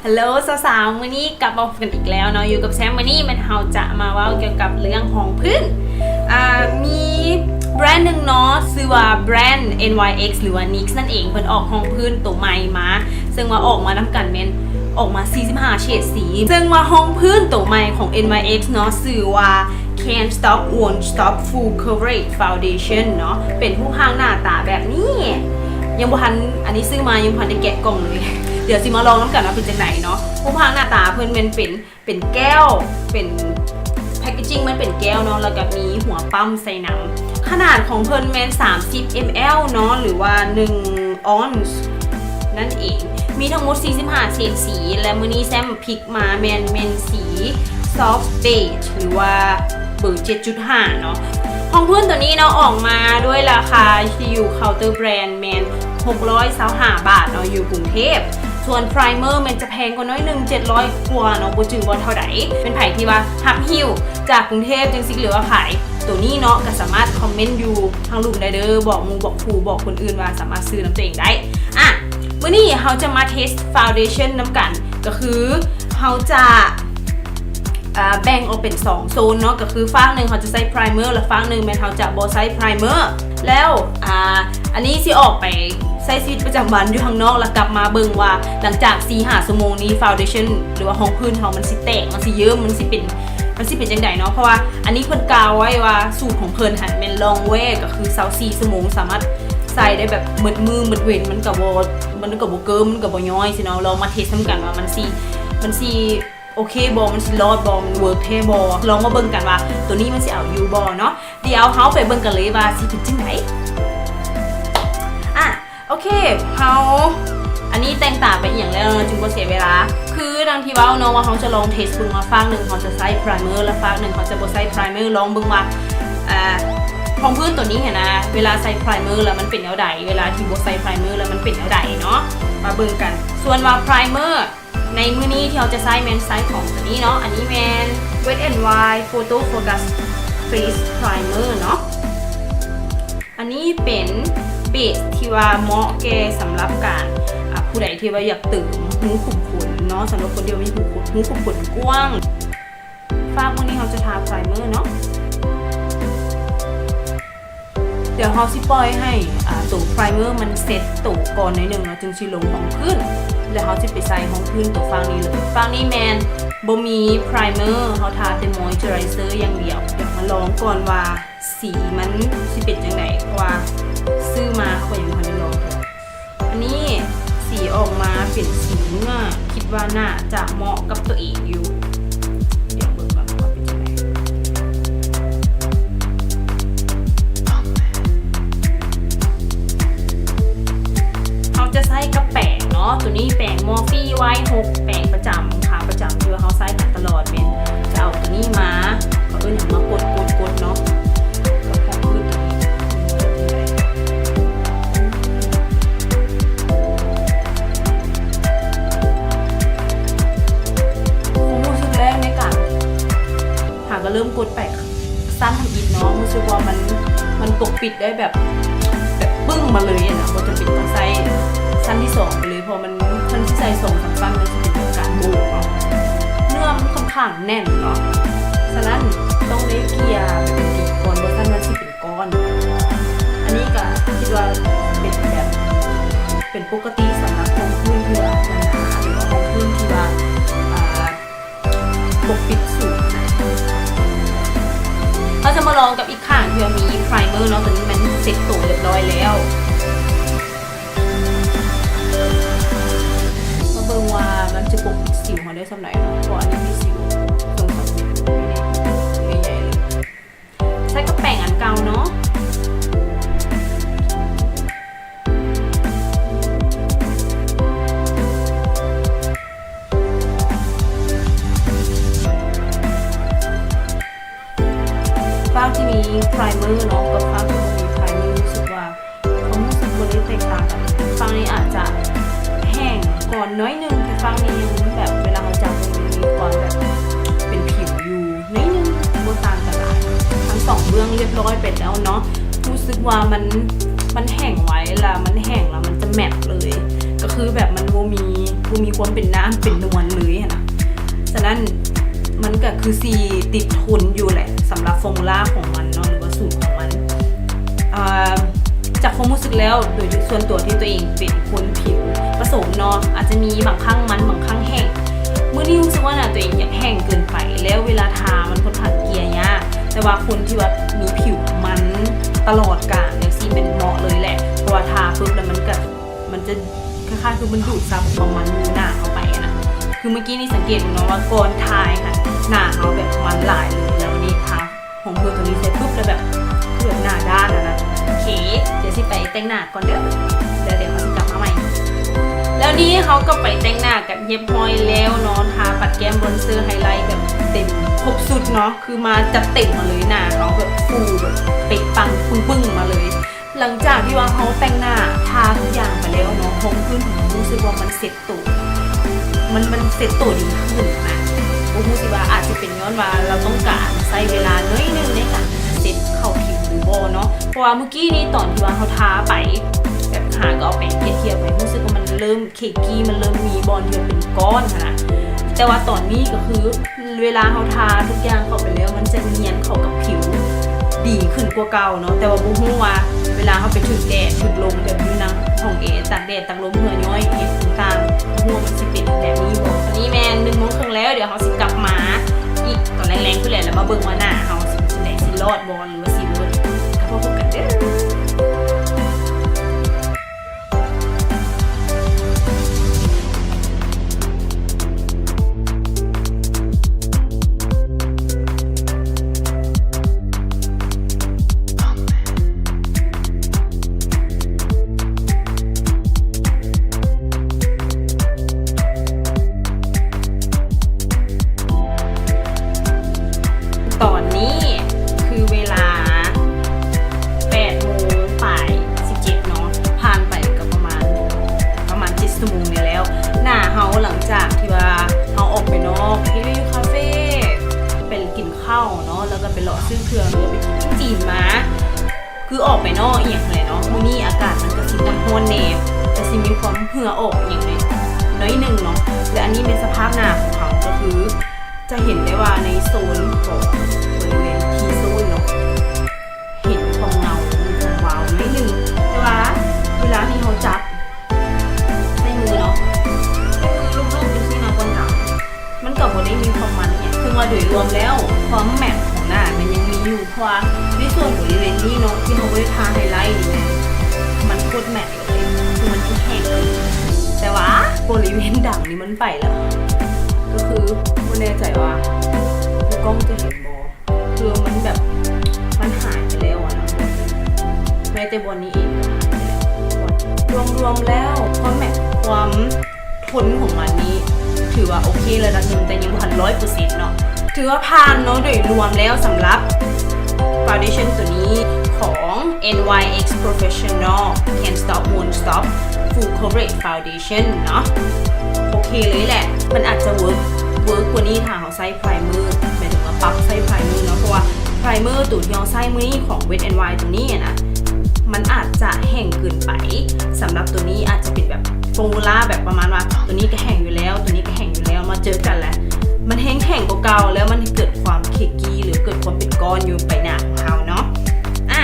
ຮັລໂຫຼ ສາວໆ ມື້ນີ້ກັບມາພົບກັນອີກແລ້ວເນາະ ຢູ່ກັບແຊມ. ມື້ນີ້ແມ່ນເຮົາຈະມາເວົ້າກ່ຽວກັບເລື່ອງຮອງພື້ນ ອ່າ ມີແບຣນໜຶ່ງເນາະ ຊື່ວ່າແບຣນ ເອັນ ວາຍ ເອັກ ຫຼືວ່າ NYX ນັ້ນເອງ. ເພິ່ນອອກຮອງພື້ນໂຕໃໝ່ມາ ເຊິ່ງວ່າອອກມານຳກັນແມ່ນອອກມາສີ່ສິບຫ້າເສດສີ ເຊິ່ງວ່າຮອງພື້ນໂຕໃໝ່ຂອງ NYX ເນາະ ຊື່ວ່າ Can't Stop Won't Stop Full Coverage Foundation ເນາະ ເປັນຮູບຮ່າງໜ້າຕາແບບນີ້. ຍັງບໍ່ທັນ ອັນນີ້ຊື້ມາຍັງບໍ່ທັນໄດ້ແກະກ່ອງເລີຍ ດຽວຊິມາລອງນຳກັນວ່າເປັນຈັ່ງໃດເນາະ. ຮູບຮ່າງໜ້າຕາເພິ່ນແມ່ນເປັນ ເປັນແກ້ວ ເປັນ packaging ມັນເປັນແກ້ວເນາະ ແລ້ວກໍມີຫົວປ້ຳໃສ່ນຳ. ຂະໜາດຂອງເພິ່ນແມ່ນສາມສິບ ml ເນາະ ຫຼືວ່າໜຶ່ງ ounce ນັ້ນເອງ. ມີທັງໝົດສີ່ສິບຫ້າເສດສີ ແລະ ມື້ນີ້ແຊມ ພິກມາແມ່ນ ແມ່ນສີ Soft Beige ຫຼືວ່າເບີເຈັດຈຸດຫ້າເນາະ. ຮອງພື້ນໂຕນີ້ເນາະ ອອກມາດ້ວຍລາຄາທີ່ຢູ່ເຄົາເຕີແບຣນແມ່ນຫົກຮ້ອຍຊາວຫ້າບາດເນາະ ຢູ່ກຸງເທບ. ສ່ວນ primer ແມ່ນຈະແພງກວ່າໜ້ອຍໜຶ່ງ ເຈັດຮ້ອຍກວ່າເນາະ ບໍ່ຈື່ວ່າເທົ່າໃດ. ເປັນໃຜທີ່ວ່າຮັບຫິ້ວຈາກກຸງເທບຈັ່ງຊີ້ ຫຼືວ່າຂາຍໂຕນີ້ເນາະ ກໍສາມາດຄອມເມັນຢູ່ທາງລຸ່ມໄດ້ເດີ ບອກໝູ່ບອກຄູ່ບອກຄົນອື່ນວ່າສາມາດຊື້ນຳຕົວເອງໄດ້. ອ່ະ ມື້ນີ້ເຮົາຈະມາ test foundation ນຳກັນ ກໍຄືເຮົາຈະ ອ່າ ແບ່ງອອກເປັນສອງໂຊນເນາະ ກໍຄືຟາກໜຶ່ງເຮົາຈະໃຊ້ primer ແລະ ຟາກໜຶ່ງແມ່ນເຮົາຈະບໍ່ໃຊ້ primer ແລ້ວ ອ່າ ອັນນີ້ຊິອອກໄປໃຊ້ຊີວິດປະຈຳວັນຢູ່ຂ້າງນອກ ແລ້ວກັບມາເບິ່ງວ່າຫຼັງຈາກສີ່ຫາຊົ່ວໂມງນີ້ foundation ຫຼືວ່າຮອງພື້ນເຮົາມັນຊິແຕກ ມັນຊິເຍິ້ມ ມັນຊິເປັນ ມັນຊິເປັນຈັ່ງໃດເນາະ. ເພາະວ່າອັນນີ້ເພິ່ນກ່າວໄວ້ວ່າສູດຂອງເພິ່ນຫັ້ນແມ່ນ long wear ກໍຄືຊາວສີ່ຊົ່ວໂມງ ສາມາດໃຊ້ໄດ້ແບບໝົດມື້ໝົດເວັນ ມັນກໍບໍ່ ມັນກໍບໍ່ເກີມ ມັນກໍບໍ່ຍ້ອຍຊີ້ເນາະ. ລອງມາ test ນຳກັນວ່າມັນຊິ ມັນຊິ ໂອເຄບໍ່ ມັນຊິລອດບໍ່ ມັນເວີກແທ້ບໍ່ ລອງມາເບິ່ງກັນວ່າໂຕນີ້ມັນຊິເອົາຢູ່ບໍ່ເນາະ. ດຽວເຮົາໄປເບິ່ງກັນເລີຍວ່າຊິເປັນຈັ່ງໃດ. ອ່ະ ໂອເຄ ເຮົາ ອັນນີ້ແຕ່ງຕາໄປອີ່ຫຍັງແລ້ວເນາະ ຈຶ່ງບໍ່ເສຍເວລາ. ຄືດັ່ງທີ່ເວົ້າເນາະວ່າເຮົາຈະລອງ test ເບິ່ງວ່າຟາກໜຶ່ງເຮົາຈະໃຊ້ primer ແລະ ຟາກໜຶ່ງເຮົາຈະບໍ່ໃຊ້ primer ລອງເບິ່ງວ່າ ອ່າ ຮອງພື້ນໂຕນີ້ຫັ້ນນະ ເວລາໃສ່ primer ແລ້ວມັນເປັນແນວໃດ ເວລາທີ່ບໍ່ໃສ່ primer ແລ້ວມັນເປັນແນວໃດເນາະ ມາເບິ່ງກັນ. ສ່ວນວ່າ primer ໃນມື້ນີ້ທີ່ເຮົາຈະໃຊ້ແມ່ນໃຊ້ຂອງໂຕນີ້ເນາະ ອັນນີ້ແມ່ນ Wet n Wild Photo Focus Face Primer ເນາະ. ອັນນີ້ເປັນເບສທີ່ວ່າເໝາະແກ່ສຳລັບການ ອ່າ ຜູ້ໃດທີ່ວ່າຢາກເຕີມຮູຂຸມຂົນເນາະ ສຳລັບຄົນທີ່ວ່າມີຮູ ຮູຂຸມຂົນກວ້າງ. ຟາກມື້ນີ້ເຮົາຈະທາ primer ເນາະ. ດຽວເຮົາຊິປ່ອຍໃຫ້ ອ່າ ໂຕ primer ມັນເຊັດໂຕກ່ອນໜ້ອຍໜຶ່ງເນາະ ຈຶ່ງຊິລົງຮອງພື້ນ ແລ້ວເຮົາຊິໄປໃສ່ຮອງພື້ນໂຕຟາກນີ້ເລີຍ. ຟາກນີ້ແມ່ນບໍ່ມີ primer ເຮົາທາແຕ່ moisturizer ຢ່າງດຽວ. ດຽວມາລອງກ່ອນວ່າສີມັນຊິເປັນຈັ່ງໃດ ເພາະວ່າຊື້ມາເຮົາກໍຍັງບໍ່ທັນໄດ້ລອງເທື່ອ. ອັນນີ້ສີອອກມາເປັນສີເນື້ອ ຄິດວ່າໜ້າຈະເໝາະກັບຕົວເອງຢູ່. ດຽວເບິ່ງກ່ອນວ່າເປັນຈັ່ງໃດ. ເຮົາຈະໃຊ້ກັບແປງເນາະ ໂຕນີ້ແປງ Morphe ໄວ ຫົກ ແປງປະຈຳ ຂາປະຈຳທີ່ວ່າເຮົາໃຊ້ກັນຕະຫຼອດ ແມ່ນຈະເອົາໂຕນີ້ມາ ເຂົາເອີ້ນຫຍັງ ມາກົດໆໆເນາະ ກັບຂອງພື້ນໂຕນີ້. ຄວາມຮູ້ສຶກແລກໃນການ ຫາກໍເລີ່ມກົດໄປ ສັ້ນທຳອິດເນາະ ຮູ້ສຶກວ່າມັນ ມັນປົກປິດໄດ້ແບບ ແບບປຶ້ງມາເລີຍນະ ບໍ່ຈຳເປັນຕ້ອງໃຊ້ຊັ້ນທີສອງໄປເລີຍ ເພາະມັນ ຄັນຊິໃສ່ສອງສາມຊັ້ນ ມັນຊິເປັນການໂບກເນາະ ເນື້ອມັນຂ້ອນຂ້າງແໜ້ນເນາະ. ສະນັ້ນຕ້ອງໄດ້ເກ່ຍແບບດີໆກ່ອນ ບໍ່ຊັ້ນມັນຊິເປັນກ້ອນ. ອັນນີ້ກໍຄິດວ່າເປັນແບບ ເປັນປົກກະຕິສຳລັບຮອງພື້ນທີ່ວ່າໜາໆ ຫຼືວ່າຮອງພື້ນທີ່ວ່າ ອ່າ ປົກປິດສູງ. ເຮົາຈະມາລອງກັບອີກຂ້າງທີ່ວ່າມີ primer ເນາະ ຕອນນີ້ມັນເຊັດໂຕຮຽບຮ້ອຍແລ້ວ ມາເບິ່ງວ່າມັນຈະປົກປິດສິວເຮົາໄດ້ສ່ຳໃດເນາະ ເພາະວ່າອັນນີ້ມີສິວສອງສາມເມັດໃຫຍ່ໆເລີຍ. ໃຊ້ກັບແປງອັນເກົ່າເນາະ. ຟາກທີ່ມີ primer ເນາະ ກັບຟາກທີ່ບໍ່ມີ primer ຮູ້ສຶກວ່າ ຄວາມຮູ້ສຶກບໍ່ໄດ້ແຕກຕ່າງກັນ. ຟາກນີ້ອາດຈະແຫ້ງກ່ອນໜ້ອຍໜຶ່ງ ແຕ່ຟາກນີ້ຍັງແບບ ເວລາເຮົາຈັບມັນຍັງມີຄວາມແບບເປັນຜິວຢູ່ໜ້ອຍໜຶ່ງ ບໍ່ຕ່າງກັນຫຼາຍ. ທັງສອງເບື້ອງຮຽບຮ້ອຍໄປແລ້ວເນາະ ຮູ້ສຶກວ່າມັນ ມັນແຫ້ງໄວ ລະມັນແຫ້ງລະມັນຈະແມັດເລີຍ. ກໍຄືແບບມັນບໍ່ມີ ບໍ່ມີຄວາມເປັນນ້ຳເປັນນວນເລີຍຫັ້ນນະ. ສະນັ້ນມັນກໍຄືຊິຕິດທົນຢູ່ແຫຼະ ສຳລັບຟໍມູລາຂອງມັນເນາະ ຫຼືວ່າສູດຂອງມັນ. ເອີ ຈາກຄວາມຮູ້ສຶກແລ້ວ ໂດຍສ່ວນຕົວທີ່ຕົວເອງເປັນຄົນຜິວປະສົມເນາະ ອາດຈະມີບາງຄັ້ງມັນ ບາງຄັ້ງແຫ້ງ. ມື້ນີ້ຮູ້ສຶກວ່າໜ້າຕົວເອງຢາກແຫ້ງເກີນໄປ ແລ້ວເວລາທາມັນຂ້ອນຂ້າງເກ່ຍຍາກ. ແຕ່ວ່າຄົນທີ່ວ່າມີຜິວມັນຕະຫຼອດການຈັ່ງຊີ້ແມ່ນເໝາະເລີຍແຫຼະ ເພາະວ່າທາປຶບແລ້ວມັນກະ ມັນຈະຄ້າຍໆຄືມັນດູດຊັບຄວາມມັນຢູ່ໜ້າເຮົາໄປຫັ້ນນະ. ຄືເມື່ອກີ້ນີ້ສັງເກດເບິ່ງເນາະວ່າກ່ອນຖ່າຍຫັ້ນ ໜ້າເຮົາແບບມັນຫຼາຍເລີຍ ແລ້ວວັນນີ້ທາ ຮອງເພີໂຕນີ້ໃສ່ປຶບແລ້ວແບບ ຄືແບບໜ້າດ້ານຫັ້ນນະ. ໂອເຄ ດຽວຊິໄປແຕ່ງໜ້າກ່ອນເດີ ແລ້ວດຽວເຮົາຊິກັບມາໃໝ່. ແລ້ວນີ້ເຮົາກໍໄປແຕ່ງໜ້າກັນຮຽບຮ້ອຍແລ້ວເນາະ ທາປັດແກ້ມ ບຣອນເຊີ ໄຮໄລ ແບບເຕັມຄົບຊຸດເນາະ ຄືມາຈັດເຕັມມາເລີຍ ໜ້າເຮົາແບບຟູແບບເປັະປັງປຶ້ງໆມາເລີຍ. ຫຼັງຈາກທີ່ວ່າເຮົາແຕ່ງໜ້າ ທາທຸກຢ່າງໄປແລ້ວເນາະ ຮອງພື້ນເຮົາຮູ້ສຶກວ່າມັນເຊັດໂຕ ມັນ ມັນເຊັດໂຕດີຂຶ້ນນະ. ບໍ່ຮູ້ຊິວ່າອາດຈະເປັນຍ້ອນວ່າເຮົາຕ້ອງການໃຊ້ເວລາໜ້ອຍໜຶ່ງໃນການທີ່ຈະເຊັດເຂົ້າຜິວຫຼືບໍ່ເນາະ ເພາະວ່າມື້ກີ້ນີ້ຕອນທີ່ວ່າເຮົາທາໄປ ແບບຫາກໍເອົາແປງເຄເລຍໄປ ຮູ້ສຶກວ່າມັນເລີ່ມເຄກີ້ ມັນເລີ່ມມີບ່ອນທີ່ເປັນກ້ອນຫັ້ນນະ. ແຕ່ວ່າຕອນນີ້ກໍຄື ເວລາເຮົາທາທຸກຢ່າງເຂົ້າໄປແລ້ວ ມັນຈະນຽນເຂົ້າກັບຜິວດີຂຶ້ນກວ່າເກົ່າເນາະ. ແຕ່ວ່າບໍ່ຮູ້ວ່າເວລາເຮົາໄປຖືກແດດຖືກລົມ ແບບຢູ່ນຳຫ້ອງແອ ຕາກແດດຕາກລົມ ເຫື່ອຍ້ອຍ ເຮັດຕ່າງໆ ບໍ່ຮູ້ວ່າມັນຊິເປັນແບບນີ້ບໍ່. ຕອນນີ້ແມ່ນໜຶ່ງໂມງເຄິ່ງແລ້ວ ດຽວເຮົາຊິກັບມາອີກຕອນແລງໆພຸ້ນແຫຼະ ແລ້ວມາເບິ່ງວ່າໜ້າເຮົາຊິເປັນຈັ່ງໃດ ຊິລອດບໍ່ ຫຼືວ່າຊິເວີດ. ກັບມາພົບກັນເດີ. ຕອນນີ້ຄືເວລາແປດໂມງປາຍສິບເຈັດເນາະ ຜ່ານໄປກໍປະມານ ປະມານເຈັດຊົ່ວໂມງນີ້ແລ້ວ. ໜ້າເຮົາຫຼັງຈາກທີ່ວ່າເຮົາອອກໄປນອກ ໄປຢູ່ຄາເຟ ໄປກິນເຂົ້າເນາະ ແລ້ວກໍໄປເລາະຊື້ເຄື່ອງ ແລ້ວໄປກິນຈີນມາ ຄືອອກໄປນອກອີ່ຫຍັງຫັ້ນແຫຼະເນາະ. ມື້ນີ້ອາກາດມັນກໍຊິຮ້ອນໆແດ່ ກໍຊິມີຄວາມເຫື່ອອອກອີ່ຫຍັງໜ້ອຍໜຶ່ງເນາະ. ແລະ ອັນນີ້ແມ່ນສະພາບໜ້າຂອງເຮົາ ກໍຄືຈະເຫັນໄດ້ວ່າໃນໂຊນຂອງບໍລິເວນ T zone ເນາະ ເຫັນຄວາມເງົາ ເຫັນຄວາມວາວໜ້ອຍໜຶ່ງ ແຕ່ວ່າເວລາທີ່ເຮົາຈັບໃສ່ມືເນາະ ກໍຄືລູບໆຈັ່ງຊີ້ນະ ກ່ອນໜາວ ມັນກໍບໍ່ໄດ້ມີຄວາມມັນອີ່ຫຍັງ. ເຊິ່ງວ່າໂດຍລວມແລ້ວ ຄວາມແມັດຂອງໜ້າມັນຍັງມີຢູ່ ເພາະວ່າໃນສ່ວນບໍລິເວນນີ້ເນາະ ທີ່ເຮົາບໍ່ໄດ້ທາໄຮໄລນີ້ ມັນໂຄດແມັດເລີຍ ຄືມັນແຫ້ງໆ. ແຕ່ວ່າບໍລິເວນດັງນີ້ມັນໄປແລ້ວ ກໍຄືບໍ່ແນ່ໃຈວ່າໃນກ້ອງຈະເຫັນບໍ່ ຄືມັນແບບ ມັນຫາຍໄປແລ້ວອະນະ ແມ້ແຕ່ບ່ອນນີ້ເອງກໍຫາຍໄປແລ້ວ. ລວມໆແລ້ວ ຄວາມແມັດ ຄວາມ ທົນຂອງມັນນີ້ຖືວ່າໂອເຄລະດັບໜຶ່ງ ແຕ່ຍັງບໍ່ທັນຮ້ອຍເປີເຊັນເນາະ. ຖືວ່າຜ່ານເນາະ ໂດຍລວມແລ້ວສຳລັບ foundation ໂຕນີ້ຂອງ NYX Professional Can't Stop Won't Stop Full Coverage Foundation ເນາະ. ໂອເຄເລີຍແຫຼະ ມັນອາດຈະເວີກ ເວີກກວ່ານີ້ຖ້າເຮົາໃຊ້ primer ໝາຍເຖິງວ່າປັບໃຊ້ primer ເນາະ ເພາະວ່າ primer ໂຕທີ່ເຮົາໃຊ້ມື້ນີ້ຂອງ Wet n Wild ໂຕນີ້ນະ ມັນອາດຈະແຫ້ງເກີນໄປ. ສຳລັບໂຕນີ້ອາດຈະເປັນແບບ formula ແບບປະມານວ່າ ໂຕນີ້ກໍແຫ້ງຢູ່ແລ້ວ ໂຕນີ້ກໍແຫ້ງຢູ່ແລ້ວ ມາເຈີກັນແລ້ວ ມັນແຮງແຫ້ງກວ່າເກົ່າ ແລ້ວມັນເກີດຄວາມເຄກີ້ ຫຼືເກີດຄວາມເປັນກ້ອນຢູ່ໃບໜ້າຂອງເຮົາເນາະ. ອາ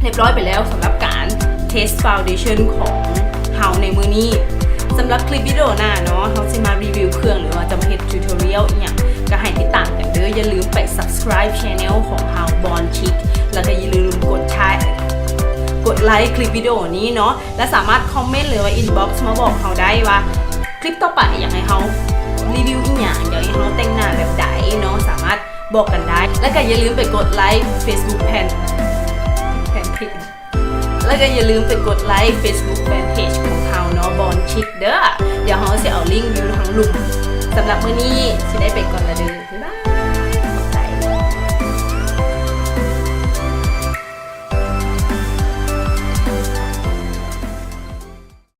ຮຽບຮ້ອຍໄປແລ້ວສຳລັບການ test foundation ຂອງເຮົາໃນມື້ນີ້. ສຳລັບຄລິບວິດີໂອໜ້າເນາະ ເຮົາຊິມາຣີວິວເຄື່ອງ ຫຼືວ່າຈະມາເຮັດ tutorial ອີ່ຫຍັງ ກໍໃຫ້ຕິດຕາມກັນເດີ້. ຢ່າລືມໄປ subscribe channel ຂອງເຮົາ Born Chic ແລ້ວກໍຢ່າລືມກົດ like ກົດໄລຄ໌ຄລິບວິດີໂອນີ້ເນາະ ແລະ ສາມາດຄອມເມັນ ຫຼືວ່າ inbox ມາບອກເຮົາໄດ້ວ່າ ຄລິບຕໍ່ໄປຢາກໃຫ້ເຮົາຣີວິວອີ່ຫຍັງ ຢາກໃຫ້ເຮົາແຕ່ງໜ້າແບບໃດເນາະ ສາມາດບອກກັນໄດ້. ແລ້ວກໍຢ່າລືມໄປກົດໄລຄ໌ Facebook fan fan page ແລ້ວກໍຢ່າລືມໄປກົດໄລຄ໌ Facebook fan page ຂອງເຮົາເນາະ Born Chic ເດີ້. ດຽວເຮົາຊິເອົາລິ້ງຢູ່ທາງລຸ່ມ. ສຳລັບມື້ນີ້ຊິໄດ້ໄປກ່ອນລະເດີ້ ບາຍບາຍ.